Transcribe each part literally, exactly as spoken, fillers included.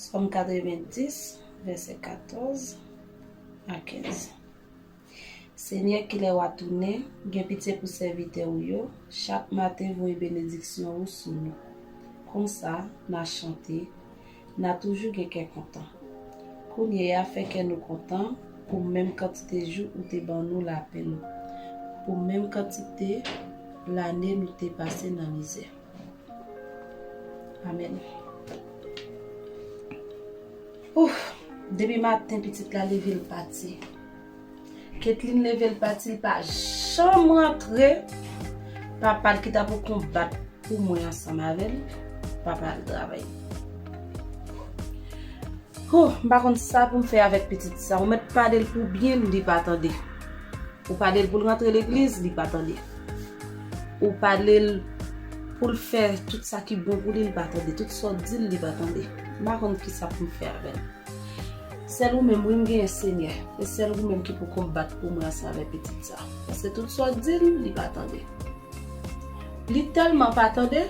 Sòm katrevenndis, vèsè katòz a kenz. Senyè, kilè w a tounen, gen pitye pou sèvitè w yo, chak maten voye benediksyon ou sou nou. Konsa, n a chante, n a toujou gen kè kontan. Kounye a, fè kè nou kontan pou menm kantite jou ou te ban nou lapenn, pou menm kantite lane nou te pase nan mizè. Amèn. Ouf, depi maten pitit la leve l pati. Ketlin leve l pati, l pa janm rantre. Papa l ki ta pou konbat pou mwen ansanm avè l, papa l travay. Huh, m pa konn sa pou m fè avèk pitit sa. Ou mèt pale l pou byen, li pa tande. Ou pale l pou l rantre legliz, li pa tande. Ou pale l pou l fè tout sa ki bon pou li, li pa tande. Tout sa w di l, li pa tande. M pa konn ki sa pou m fè avè l. Sèl ou menm, wi, m genyen, Senyè. E sèl ou menm ki pou konbat pou mwen ansanm avèk pitit sa. Paske tout sa w di l, li pa tande. Li tèlman pa tande,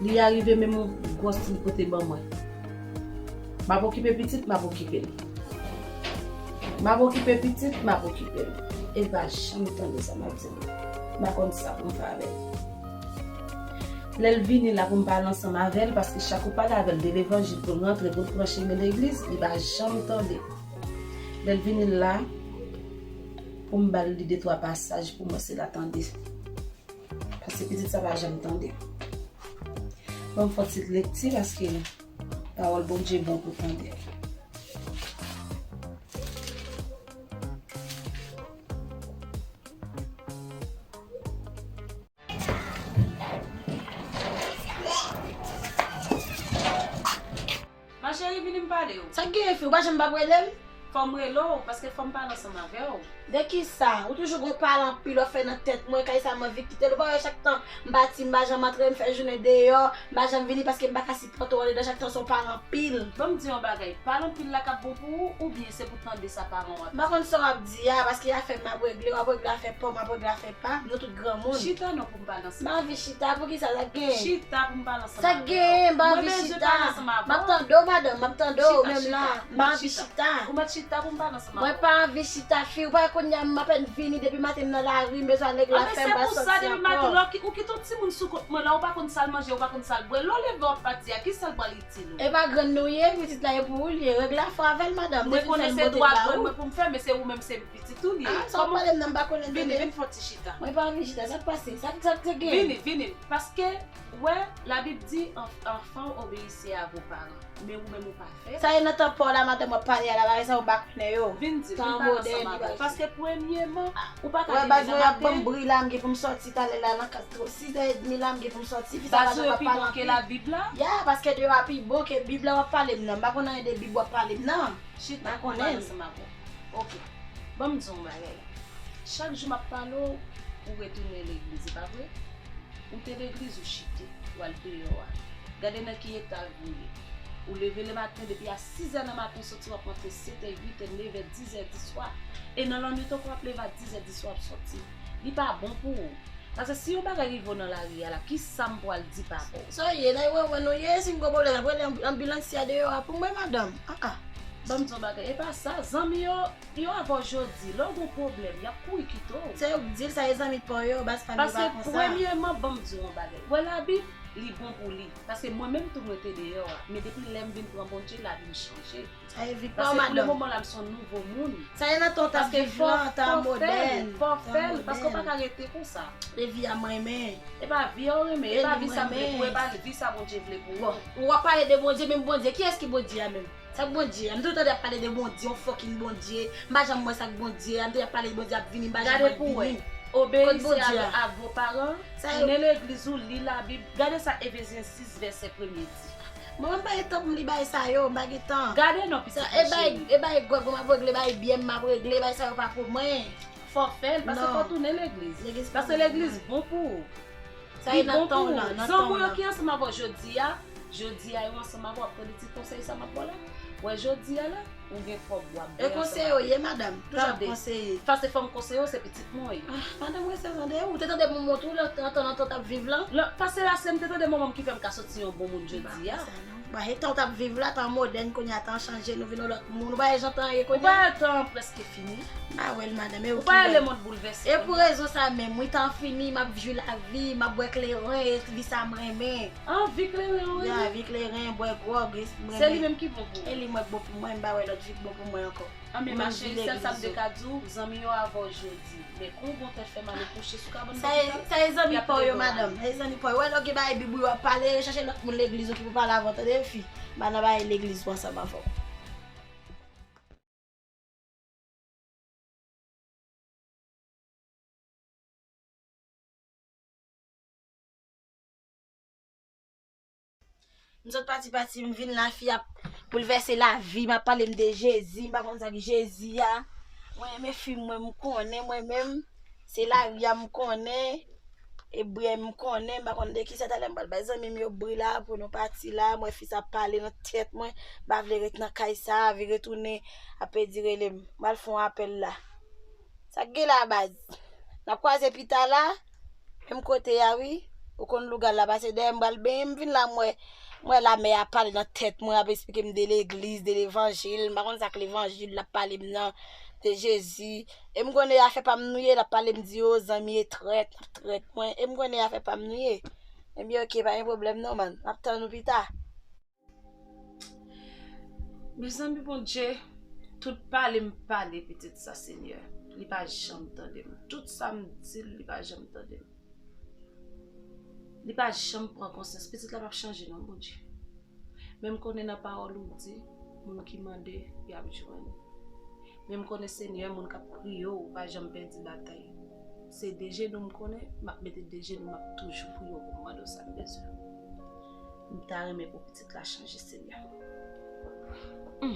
li arive menm yon gwòs li pote ban mwen. M ap okipe pitit, m ap okipe l. M ap okipe pitit, m ap okipe l. E l pa janm tande sa m ap di l. M pa konn sa pou m fè avè l. Lè l vini la pou m pale ansanm avè l, paske chak ou pale avè l de levanjil pou l rantre, pou l pran chemen legliz, li pa janm tande. Lè l vini la, pou m ba l li de twa pasaj pou mwen, se l a tande. Paske pitit sa pa janm tande. Ban m fè yon ti lekti paske pawòl Bondye bon pou tande. Ma chérie, vini m pale w. Sa k genyen, fi? Ou pa janm p ap rele m? Fò m rele w, paske fò m pale ansanm avè w. De kisa? Ou toujou gon pale anpil w ap fè nan tèt mwen, kay sa m anvi kite l. Ou pa wè chak tan m pati, m pa janm antre, m fè jounen deyò, m pa janm vini paske m pa ka sipòte w andedan, chak tan se w pale anpil. Ban m di yon bagay, pale anpil la k ap bon pou ou, oubyen se pou tande sa paran w ap di? M pa konn sa w ap di a, paske afè m ap regle, w ap regle afè pa w, m ap regle afè pa m, nou tout granmoun. Chita non pou m pale ansanm avè w. M pa anvi chita, poukisa, sa k genyen? Chita pou m pale ansanm avè w. Sa k genyen? M pa anvi chita. Mwen bezwen pale ansanm avè w. M ap tande w, madanm, m ap tande w menm la. M pa anvi chita. Ou mèt chita pou m pale ansanm avè w. Mwen pa anvi chita, fi. Ou pa wè kounye a m apèn vini depi maten m nan lari, m bezwen al regle afè m, m pral sòti ankò. Anben se pou sa depi maten la, ou ki-, ou kite yon timoun sou kont mwen la, ou pa konn sa l manje, ou pa konn sa l bwè. Lè w leve w ap pati a, kisa l pral itil ou? E pa grann nou ye, pitit la e pou ou l ye. Regle afè w avè l, madanm. Mwen konnen se dwa grann mwen pou m fè, men se ou menm se pitit ou l ye. Ah, sa w ap pale m nan, m pa konnen tande. Vini, vin fè yon ti chita. Mwen pa anvi chita, sa k pase? Sa, sa k te gen? Vini, vini. Paske, ou wè, Labib di, "Anf-, enfants, obéissez à vos parents." Men ou menm ou pa fè. Sa e nan tan pa w la, madanm, w ap pale a la, bagay sa yo pa konnen yo. Vin di, vin pale ansanm avè w. Paske premyeman, ou pa ka leve nan maten. Wè, baz mwen ap ban m bri la, m gen pou m sòti talè la nan kat, sizè edmi la, m gen pou m sòti. Fi sa pa janm ap pale anpil. Baz mwen pi bon ke Labib la? Ya, paske deyò a pi bon ke Bib la w ap pale m nan. M pa konn anyen de Bib w ap pale m nan. Chita, m pa konnen. Pale ansanm avè w. Oke. Ban m di w yon bagay. Chak jou m ap pale w, ou retounen legliz, e pa vre? Ou te legliz, ou chite, ou al deyò a. Gade nan ki eta w ye. Ou leve lematen depi a sizè nan maten, soti w ap rantre setè, uitè, nevè, dizè diswa. E nan lannwit ankò w ap leve a dizè diswa w ap sòti. Li pa bon pou ou. Paske si yon bagay rive w nan lari a la, kisa m pral di papa w? Sa w ye la, e wè wè nou ye, si m gon pwoblèm, m ap rele anb-, anbilansye a deyò a pou mwen, madanm. Ah, ah. Ban m di yon bagay, e pa sa, zanmi yo, yo avè w jodi, lè w gon pwoblèm, y ap kouri kite w. Se yo k di l, sa e zanmi pa w yo, baz pa m yo pa konsa. Paske premyeman, ban m di w yon bagay. Wè Labib, li bon pou li. Paske mwen menm tou mwen te deyò a, men depi lè m vin pran Bondye, lavi m chanje. Sa e vi pa w, madanm. Paske pou le moman la, m se yon nouvo moun. Sa e nan tan w t ap viv lan, tan modèn. Paske fò w fè l, fò w fè l, paske w pa ka rete konsa. E vi a m renmen. E pa vi a w renmen, e pa vi sa m vle pou ou, e pa vi sa Bondye vle pou ou. Bon, ou ap pale de Bondye, menm Bondye, kiyès ki Bondye a menm? Sa k Bondye a? M toujou tande y ap pale de Bondye, yon fucking Bondye. M pa janm wè sa k Bondye a. M tande y ap pale de Bondye ap vini, m pa janm wè l vini. Gade pou w wè. Kot Bondye a? Obéissez à, à vos parents, tounen legliz ou, li Labib. Gade sa Efezyen sis vèsè premye di. Mwen menm pa gen tan pou m li bagay sa yo, m pa gen tan. Gade non, pitit mwen cheri. E bay, e bay gwòg mwen m ap regle, bay byè m m ap regle, bagay sa yo pa pou mwen. Fò w fè l, paske fò w tounen legliz. Paske legliz bon pou ou. Li bon pou ou. Zanmi w yo ki ansanm avè w jodi a, jodi a yo ansanm avè w, ap tande ti konsèy sa m ap ba w la. Wè jodi a la, ou gen kòb, w ap byen ansanm avè yo. E konseye w ye, madanm. Toujou ap konseye. Paske fò m konseye w, se pitit mwen w ye. Ah, madanm, rete tande. Ou te tande m montre w lè w t antann antan w t ap viv lan? Paske la se m te tande manman m ki fè m ka sòti yon bon moun jodi a. Ba, etan w t ap viv la, tan modèn, kounye a tan chanje, nou vin yon lòt moun. Ou pa wè jan tan ye kounye a? Ou pa wè tan an prèske fini? M pa wè l, madanm, e ou ki wè l. Ou pa wè lemonn boulvèse kounye a? E pou rezon sa menm, wi, tan fini, m ap jwi lavi, m ap bwè kleren, e vi sa m renmen. An, vi kleren, wi. Ya, vi kleren, bwè gwòg, e m renmen. Se li menm ki bon pou ou. E li m wè k bon pou mwen, m pa wè lòt vi k bon pou mwen ankò. An, men mache, sèl sa m te ka di w, zanmi yo avè w jodi. Men kon w gon tèt fè mal ou kouche sou kabann lopital, sa e zanmi pa w yo, madanm. Sa e zanmi pa w yo. Wè lè w gen bagay bibwi w ap pale, chache lòt moun legliz ou ki pou pale avè w, tande fi. M pa nan bagay legliz pou ansanm avè w. M sot pati pati, m vin la, fi ap boulvèse lavi m, ap pale m de Jezi, m pa konn sa k Jezi a. Mwen renmen fi mwen, m konnen, mwen menm, se lari a m konnen, e bri a m konnen, m pa konn de kisa. Talè m pral bay zanmi m yo bri la pou nou pati la, mwen fi sa ap pale nan tèt mwen, m pa vle ret nan kay sa, vire tounen, ap pedi rele m, m pral fè yon apèl la. Sa k gen la, baz? N ap kwaze pita la. Menm kote a, wi. Ou konn lougal la pase dèyè m, pral benyen m, vin la, m wè, m wè lamè a pale nan tèt mwen, ap esplike m de legliz, de levanjil. M pa konn sa k levanjil l ap pale m nan, de Jezi. E m konnen afè pa m nou ye, l ap pale m di, o, zanmi e trèt, l ap trèt mwen. E m konnen afè pa m nou ye. Ebyen, oke, pa gen pwoblèm non, man. M ap tann ou pita. Mezanmi, Bondye, tout pale m pale pitit sa, Senyè, li pa janm tande m. Tout sa m di l, li pa janm tande m. Li pa janm pran konsyans. Pitit la p ap chanje non, Bondye. Men m konnen nan pawòl ou di, moun ki mande, y ap jwenn. Men m konnen, Senyè, moun k ap priye w, ou pa janm pèdi batay. Se de jenou m konnen, m ap mete de jenou, m ap toujou priye w pou m mande w sa m bezwen. M ta renmen pou pitit la chanje, Senyè. Hmm.